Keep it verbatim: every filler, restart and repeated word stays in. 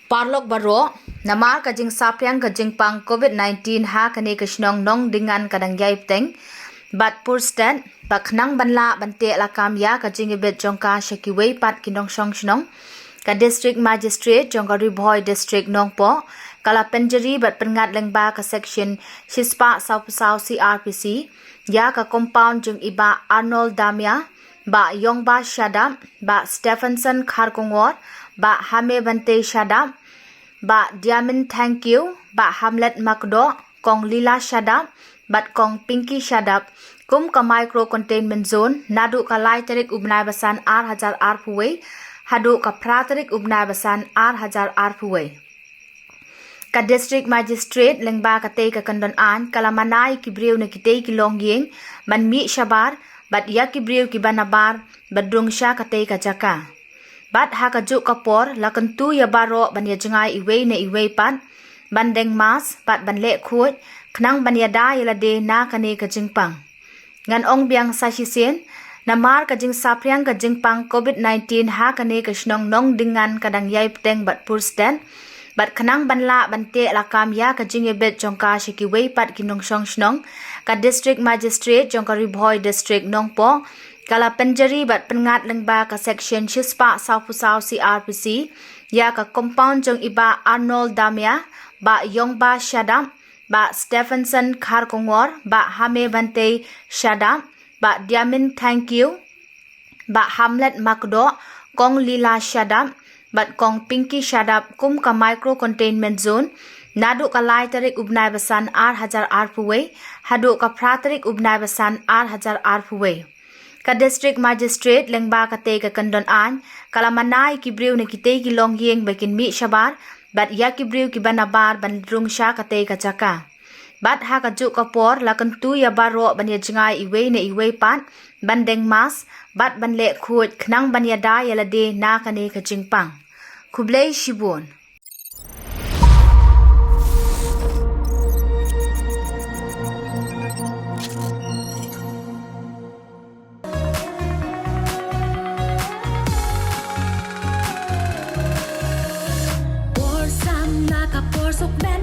Paralok baroh, namar ka jingsaphriang ka jingpang COVID nineteen ha kane ka shnong Nongdingan ka dang ïai bteng bad pur stet, ba khnang ban lah ban teh lakam ïa ka jingïabit jong ka sha kiwei pat ki nongshong shnong, ka District Magistrate jong ka Ri Bhoi District Nongpoh ka la pynjari bad pynngat lyngba ka Section shispah sawphew saw C R P C ïa ka compound jong i Bah Arnold Damia, Bah Yongba Shadap, Bah Stephenson Kharkongor, Bah Hame Bante Shadap, Bah Diamin Thangkiew, Bah Hamlet Makdoh, Kong Lila Shadap bad Kong Pinky Shadap kum ka Micro Containment Zone naduh ka lai tarik u bnai ba san ar hajar arphew wei haduh ka phra tarik u bnai ba san ar hajar arphew wei. Ka District Magistrate lyngba katei ka kyndon aiñ ka la mana ïa ki briew na kitei ki longïing ban mih shabar bad ïa ki briew kiba nabar ban rung sha katei ka jaka. Bad ha kajuh ka por la kyntu ïa baroh ban ïa jngai iwei na iwei pat, ban deng mask bad ban leh khuid khnang ban ïada ïa lade na kane ka jingpang. Ngan ong biang sa shisien, namar ka jingsaphriang ka jingpang COVID nineteen ha kane ka shnong Nongdingan ka dang ïai bteng bad pur stet, bad khnang ban lah ban teh lakam ïa ka jingïabit jong ka sha kiwei pat ki nongshong shnong, ka District Magistrate jong ka Ri Bhoi District Nongpoh ka la pynjari bad pynngat lyngba ka Section shispah sawphew saw C R P C ïa ka compound jong i Bah Arnold Damia, Bah Yongba Shadap, Bah Stephenson Kharkongor, Bah Hame Bante Shadap, Bah Diamin Thangkiew, Bah Hamlet Makdoh, Kong Lila Shadap bad Kong Pinky Shadap kum ka Micro Containment Zone naduh ka lai tarik u bnai ba san ar hajar arphew wei haduh ka phra tarik u bnai ba san ar hajar arphew wei. Ka District Magistrate lyngba katei ka kyndon aiñ ka la mana ïa ki briew na kitei ki longïing ba kin mih shabar bad ïa ki briew kiba nabar ban rung sha katei ka jaka. Bad ha kajuh ka por la kyntu ïa baroh ban ïa jngai iwei na iwei pat, ban deng mask bad ban leh khuid khnang ban ïada ïa lade na kane ka jingpang. Khublei shibun. Por samla ka por suk ben